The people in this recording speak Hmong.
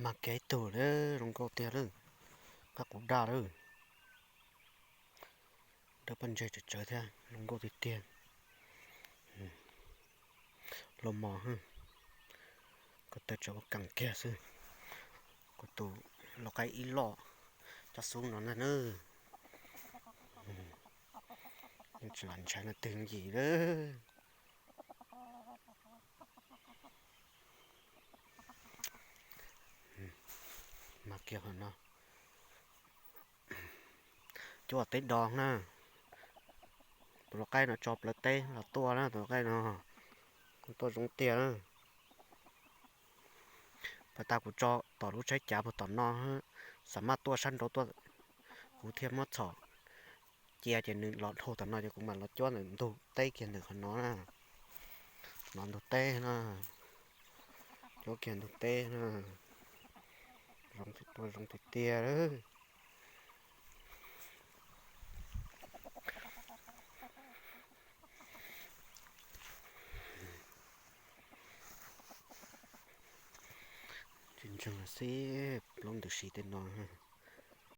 Mag kiag ib tug lawm, zoo nkauj tiag lawm. Qab qus daj lawm. Dawb paj ntseg tsawv tsawv thiab, zoo nkauj tiag tiag. Los mos, ko taw tseem ua kees kiag xwb. Kuv tus lau qaib ib loj cov xub no ntag na. Yeej tsis lam ntshai leej twg yim lawm. Mag kiag qhov no. Cuab teb do na. Tus lau qaib no tso plawv teb los tuaj na, tus lau qaib no tuaj zoo tiag na. Pas tas kuv tso tom lub tsheb cav puag tom no, xam maj tuaj sab nraud tuaj, kuv thiaj muab txhom cia ces nws los dhau tom no ces kuv mam los cuab ntawm ntug teb kiag ntawm qhov no na. No ntug teb na, cuab kiag ntug teb na, zoo tiag tiag. Ntseeg xib plaub ntws si tej no.